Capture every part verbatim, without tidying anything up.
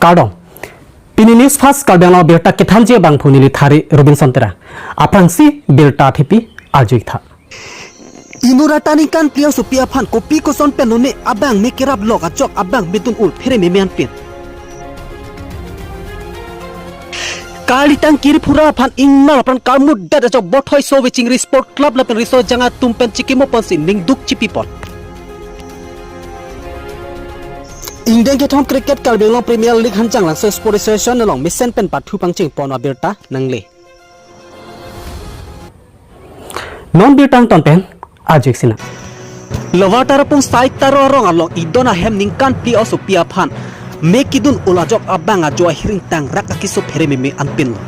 Kardom. Pini News Fast Karbi Anglong abirta kethanji abangphu neli Thari Robinson Terang. Aphrangsi birta thepi arju-ik tha. Inut ra ta ningkan phli asopi aphan kopi koson pen lone abang me kerap lok ajok abang me dun-ul phere meme anpin. Karli tang kiri phura aphan ingnar apran karmut dat ajok bothoi so weching ri Sport Club lapen riso jang atum pen chikimo ponsi ningduk chipipon. Ingdeng kethom cricket Karbi Anglong Premier League Hanjanglangso Sport Association along mesen pen pathu pangcheng pon abirta nangle. Non birta angton pen arju-ik sinang. Lower Tarapung Side Taro arong along idon ahem ningkan phli asopi aphan me kedun-ul ajok abang ajo ahiring tangrak akeso phere meme anpin lo.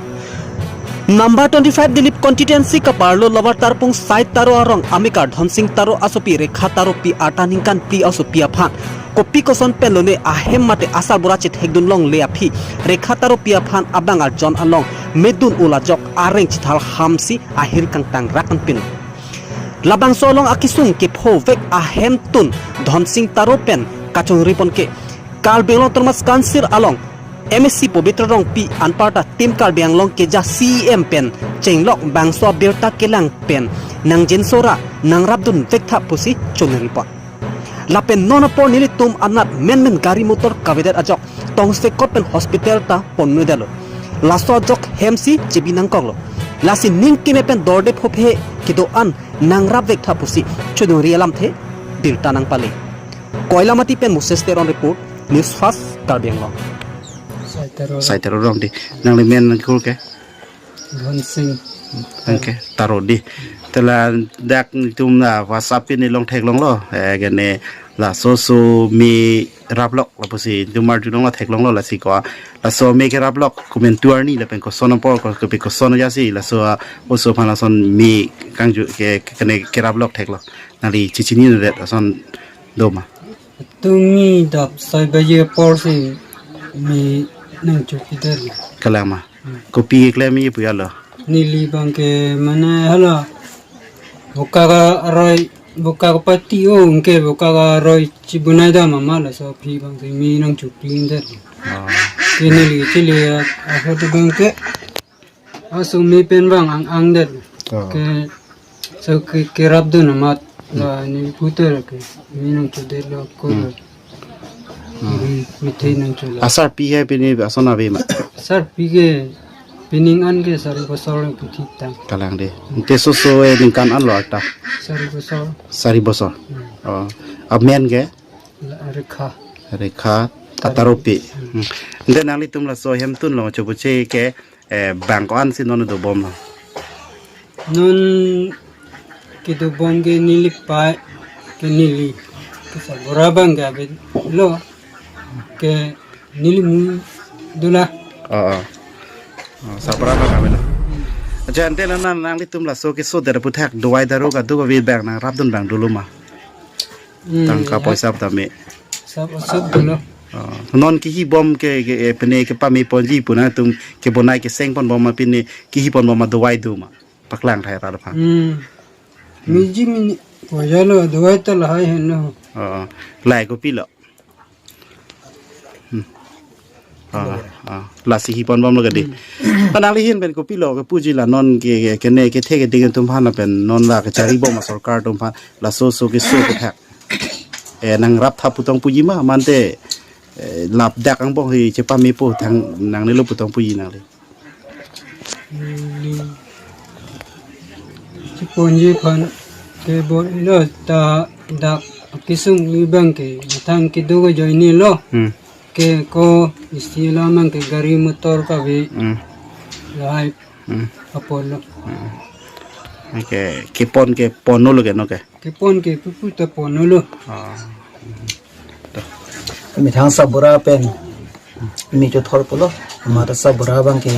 Number twenty-five Dilip constituency kaparlo Lower Tarapung Side Taro arong amekar Dhonsing Taro asopi Rekha Taro pi arta ningkan phli asopi aphan kopi koson pen lone ahem mate asarbura chethekdun longle aphi Rekha Taro pi aphan abang arjon along me dun-ul ajok areng chithal hamsi ahir kangtangrak anpin. Labangso along akesung kephovek ahemtun Dhonsing Taro pen kachongri pon ke Karbi Anglong Autonomous Council along M A C Pobitra Rongpi anparta Team Karbi Anglong keja C E M pen chenglok bangso abirta kelang pen nangjinsora nangrapdun vek tha pusi chonri pon. Lapen non apor nelitum anat menmen gari motor kavedet ajok tongsekot pen hospital ta ponnedetlo. Laso ajok hemsi chebi nangkoklo. Lasi ning keme pen dorde phophe kedo-an nangrap vek tha pusi chonri alamthe birta nangpale. Koilamati pen Moses Teron report, News Fast Karbi Anglong. Side Taro. Side Taro arong di. Nangli men nangkur ke? Dhonsing. Oke, Taro di. Te ladak netum na WhatsApp ke nelong theklonglo. Eh, kene laso so me raplok lapusi netum arjulonglo theklonglo lasi ko. Laso me keraplok komentuar ni lapen koson apor ko kopi koson ajoksi laso, ah, oso aphan lason me kangju ke, ke kene keraplok theklo. Nangli chichininedet ason doma. Tumi dap sai baje apor si me nangchokidetlo. Kalang ma. Hmm. Kopi keklem-i pu ya lo. Neli abang ke mane hala. Boka ka aroi, boka kapati o, anke boka ka aroi chibunai dam ma laso aphi abang si me nangchokidetlo. Oh. Ke neli chili a, a photo abang ke. Aso me pen abang ang-angdet. Oh. Ke, so ke, kerapdun amat la neli putar ke me nangchodetlo ko. Hmm. Hmm. Mithe nangchola. Asarpi ke pini ason ave ma? Sarpi ke pining an ke sari bosor puthi tang. Kalang de. Te so so e ningkan an lo arta? Sari bosor. Sari bosor. Hmm. Oh. Amen ke? La Rekha. Rekha Taro pi. Hmm. Ante nanglitum laso ahemtun lo chobuche ke, eh, bang ko-an si non dobom lo? Non kedobom ke neli pai ke neli. Ke asarbura abang ke avelo. Ke neli mu dola. Oh, oh. Oh, asarbura abang avelo. Acha, ante nang, nanglitum laso kesodet aputhak dawai daru kadokave abang nangrapdun abang dolo ma? Hmm, tangka ya. Poisa tame. Sab asap dolo. Oh, non kehibom ke, ke, eh, pine kepameponji pu nangtum kebonai kesengponbom ma pine kehiponbom ma dawai do ma? Paklang thai ra aphan. Hmm. Miji mini poisa lo dawai ta lahai heno. Oh, oh. Lahai kopilo? Hmm. Ah, ah. Lasi hiponbomlo kadi. Hmm. Kanang lihin pen kopilo kepuji la non ke, ke, kene kethe keding atum aphan pen non la kecharibom asorkar atum aphan laso so keso kethak. Eh, nangrap tha pu tong puji ma mante, eh, ladak angbong hi chepamepo thang nangnelo pu tong puji nangli. Neli cheponji aphan ke bo ilo ta dak kesung abang ke methang kedo ajoine lo. Hmm. Ke ko isi alam abang ke gari motor kave. Hmm. Lahai. Hmm. Apor lo. Hmm. Oke, kepon ke pon lo ke no ke? Kepon ke pupu ta pon lo. Ah. Methang asarbura pen me chothor pulo. Amat asarbura abang ke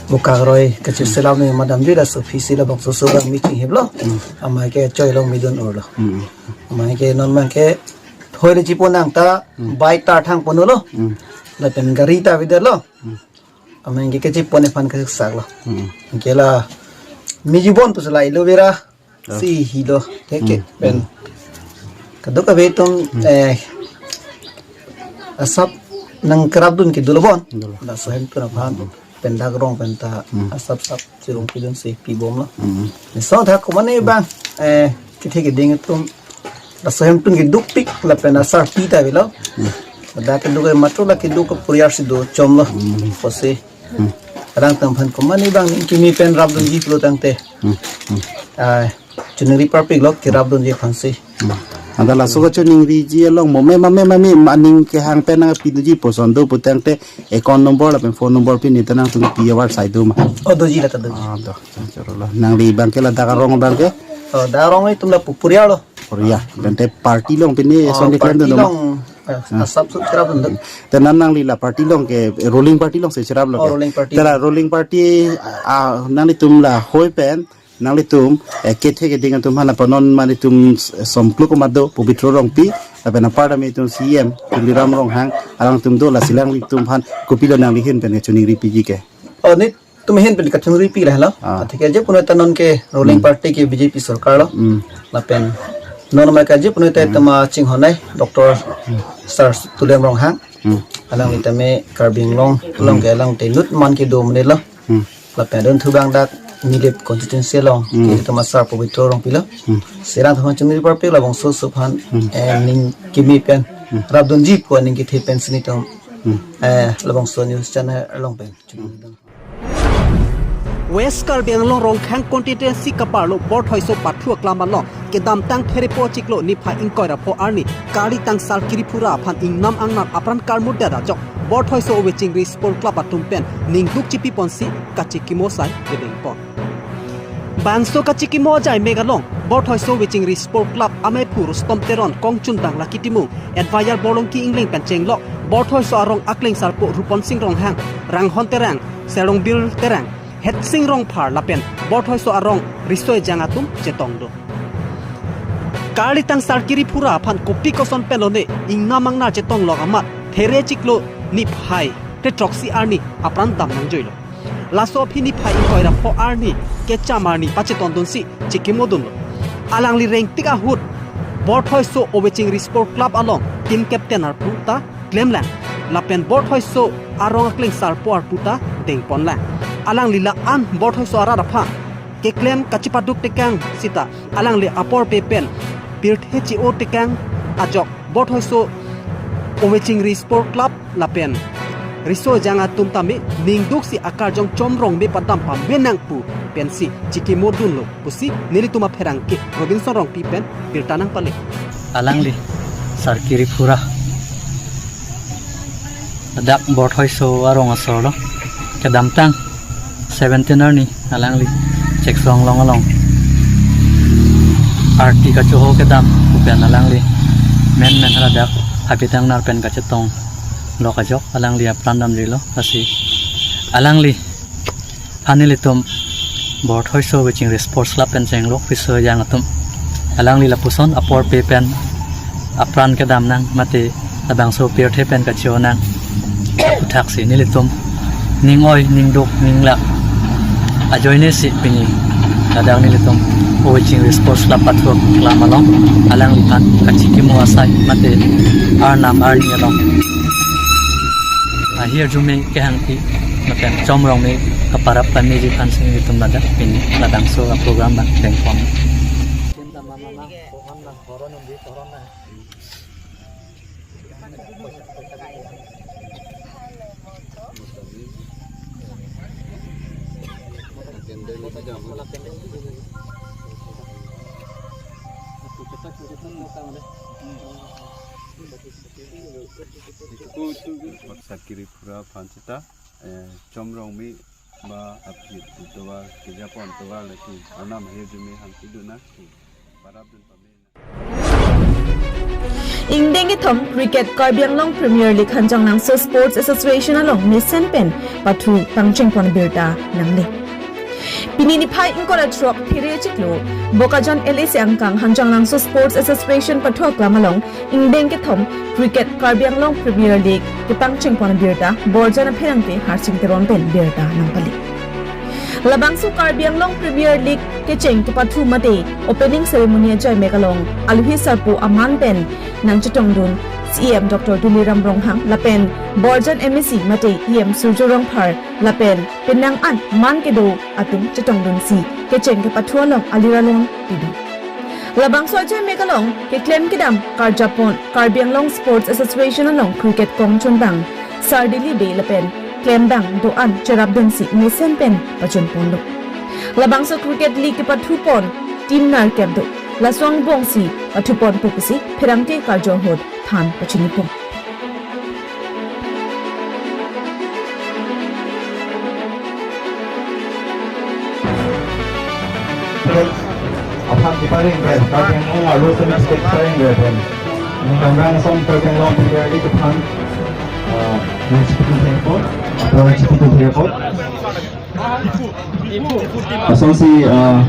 boka aroi kachiselam ni madam jui laso aphi si labangso so abang me chinghiplo. Hmm. Amei ke choi along me dun-ul lo. Hmm. Amei ke non abang ke thoi le chipon nang ta, hmm, bike ta thang pon lo. Hmm. Lapen gari ta avedetlo. Hmm. Amei ke kechipon aphan kesak lo. Hmm. Anke la me jibon pusi la ilo vera. Oh. Si hilo, teke, hmm, pen. Hmm. Kadokave atum, hmm, eh, asap nangkerapdun kedo lo bon. Dolo. Laso ahempun aphan pen dak rong pen ta Hmm. asap sap chirong pidun si pibomlo. Hmm. Laso athak komatne abang, eh, kethe keding atum laso ahempun kedukpik lapen asarpi ta avelo. Hmm. Dak keduk ke matro la keduk ke puriar si do chomlo. Hmm. Pusi Hmm. alangtum aphan komatne abang ning kimi pen rapdunji pulo tangte. Hmm. Hmm. Ah, chiningri parpiklo kerapdunji aphansi. Hmm. Anta laso kachiningriji along mo meme meme meme aning kehang pen nangpiduji puson do pu tangte account number lapen phone number pini ta nangtum pi avarsai do ma? Oh, doji la ta doji. Ah, do. Choro lo. Nangli abang ke ladak arong abang ke? Oh, dak arong itum la pu-, puriar lo. Puriar. Tangte party along pini Oh, eson keklem party dun do ma? along, eh, Ah. asap su cherapdun do. Te nang nangli la party along ke ruling party alongsi cheraplo Oh, ke? ruling party. Te la ruling party, ah, nanglitum lahei pen nanglitum, eh, kethe keding atum aphan aphan non mane itum s-, sompluk komat do, Pobitro Rongpi, lapen apar tame itum C E M Tuliram Ronghang, alangtum do, lasi alanglitum aphan kopilo nangli ahin pen kachiningri piji ke? Oh, netum ahin pen kachiningri pi lahelo. Ah. Atheke je punoi ta non ke ruling Hmm. party ke B J P sorkar lo. Hmm. Lapen non ma ke je punoi ta Hmm. tema chinghonnei Doctor Hmm. Sir Tuliram Ronghang. Hmm. Alangli tame Karbi Anglong along Hmm. ke alang te inut man kedo amonit lo. Hmm. Lapen adun thu abang dak Nilip constituency along Hmm. ke tema sar Pobitro Rongpi lo. Hmm. Lasi alangtum aphan chiningri parpik labangso aso aphan, Hmm. eh, ning kimi pen Hmm. rapdunji pu aning kethe pensi netum, Hmm. eh, labangso news channel along pen. West Karbi Anglong Rongkhang constituency kaparlo Borthoiso pathu aklam along kedamtang Pherepo achiklo niphai ingkoi ra pho arni Karli Tangsal Kiriphura aphan ingnam angnar apran karmudet ajok Borthoiso Ovechingri Sport Club atum pen ningduk chipi ponsi kachikimo asai kedeng pon. Bangso kachikimo ajai mek along Borthoiso Ovechingri Sport Club amephu Rustom Teron, kongchuntang Lucky Timung, advisor Borlongki Engleng pen chenglok Borthoiso arong aklengsarpo Rupon Sing Ronghang, Ranghon Terang, Serongbil Terang, Hetsing Rongphar lapen Borthoiso arong riso ejang atum chetong do. Karli Tangsal Kiriphura aphan kopi koson pen lone ingnam angnar chetong lok amat Phere achiklo niphai kre throksi arni apran dam nangjoilo. Laso aphi niphai ingkoi ra pho arni kecham arni pachetondunsi chikimodunlo. Alangli rengtik ahut Borthoiso Ovechingri Sport Club along team captain arpu ta klemlang. Lapen Borthoiso arong aklengsarpo arpu ta dengponlang. Alangli la-an Borthoiso arat aphan keklem kachipaduk tekang sita alangli apor pe pen pirthe chi-o tekang ajok Borthoiso Ovechingri Sport Club lapen riso ejang atum tame ningduksi akarjong Chom Rongme padam pame nang pu pensi chikimodunlo pusi nelitum apherangke Robinson Rongpi pen birta nangpale. Alangli Sar Kiriphura dak Borthoiso arong asor lo. Kedamtang seventeen arni alangli Cheksong Longlong arti kachoho kedam pu pen alangli menmen haladak hapitang nar pen kachetong lok ajok alangli apran damjilo. Lasi alangli aphan nelitum Borthoiso Ovechingri Sports Club pen chenglok riso ejang atum alangli lapuson apor pe pen apran kedam nang mate labangso pirthe pen kacho nang aputhaksi nelitum ning oi, ning duk, ning lak ajoine si pini ladak nelitum Ovechingri Sports Club pathu aklam along alangliphan kachikimo asai mate arnam arni along ahirjume kehangpi lapen Chom Rongme kaparap pameji aphansi nelitum ladak pini labangso aprogram abang dengpon. Sar Kiriphura aphan seta, eh, Chom Rongme ba aphi tovar, kejapon tovar lake arnam ahirjume hangpidun nang, parapdun pame. Ingdeng kethom Cricket Karbi Anglong Premier League Hanjanglangso Sports Association along mesen pen pathu pangchengpon birta nangle. Pini niphai ingkoi ra throk Phere achiklo Bokajan L A C angkang Hanjanglangso Sports Association pathu aklam along ingdeng kethom Cricket Karbi Anglong Premier League kepangchengpon birta Borjan apherangke Harsing Teron pen birta nangpale. Labangso Karbi Anglong Premier League kecheng kepathu mate opening ceremony ajai mek along aluhi sarpo aman pen nangchetongdun E M Doctor Tuliram Ronghang lapen Borjan M A C mate E M Surjo Rongphar lapen penang an man kedo atum chetongdunsi kecheng kepathu along alir along pidu. Labangso achoi mek along keklem kedam karjapon Karbi Anglong Sports Association along cricket kongchon bang sardili be lapen klembang do-an cherapdunsi mesen pen pachunponlo. Labangso cricket league kepathupon team nerkep do. Laso angbongsi pathuponpo pusi pherangke karjong ahut than pachinipo. Aphan keparing pen, Karbi Anglong arlo semi state keparing pen. Ini kamrang song Karbi Anglong player di aphan, eh, nangchipitun thekpo, aphan nangchipitun thekpo. Asonsi, eh,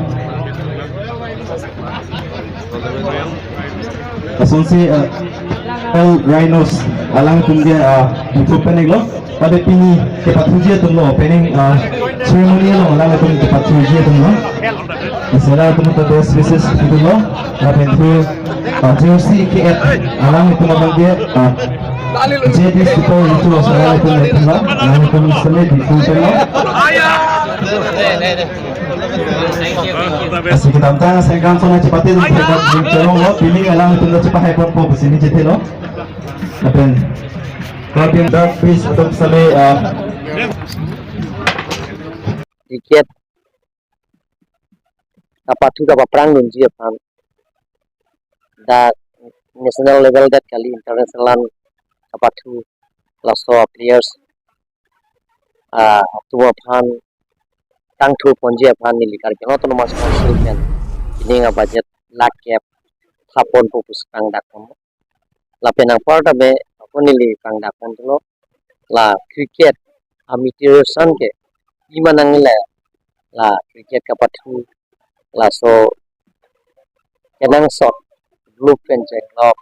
asonsi, eh, all rhinos, alangtum ke, eh, YouTube pen iklo. Pada pini kepathuji atumlo, opening, ah, ceremony along alangtum kepathuji atumlo. Isi alangtum ke best wishes atumlo. Lapen thu, ah, jersey ke-et alangtum abang ke, ah, J D Super Retro alangtum atumlo. Alangtum semi di full atumlo. Lasi kedamtang sengkang sona chepate sengkang chelonglo, pini alangtum chepahaiponpo pusi ningje thelo. Lapen Karbi Anglong bis atum sale, ah, cricket kapathu kapaprang dunji aphan dak national level det kali, international an kapathu laso players, ah, atum aphan tangthurponji aphan neli Karbi Anglong Autonomous Council pen pining abudget lakh kep thaponpo pusi pangdakpon. Lapen anparta be ako neli pangdakpon thulo, la cricket a-materials an ke ima nangji le, la cricket kapathu, laso kenangsot glove pen chenglok,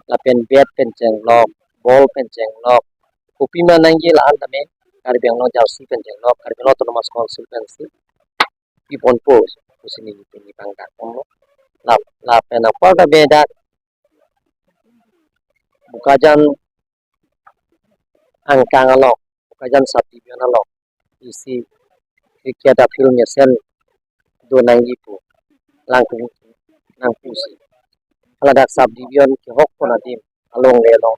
lapen bat pen chenglok, ball pen chenglok, kopima nangji la-an tame Karbi Anglong jersey pen chenglok, Karbi Anglong Autonomous Council pensi piponpo pusi neli pini pangdakponlo. La, lapen anparta be dak Bokajan angkang along, Bokajan subdivision along isi cricket a-field mesen do nangji pu alangtum nangpusi, haladak subdivision kehokpon adim along le along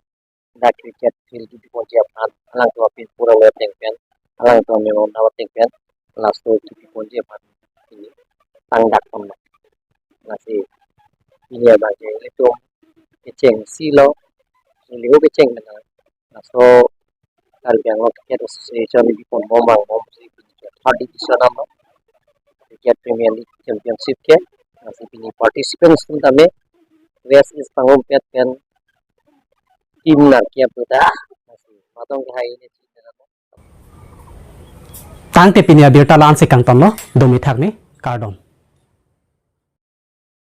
dak cricket field kebiponji aphan alangtum apin pura le ateng pen, alangtum amemon ateng pen laso kebiponji aphan pini pangdakponlo. Lasi pini abang ke ilitum kecheng isi lo, iliho kecheng mena laso Karbi Anglong Cricket Association biponbom vangbomsi pini ke third edition anlo, Cricket Premier League Championship ke. Lasi pini participants atum tame West East Pangrumpet pen team nerkep do dak. Lasi matong ke hai ini. Tangte pini abirta la-ansi kangtonlo, dome thakme, kardom.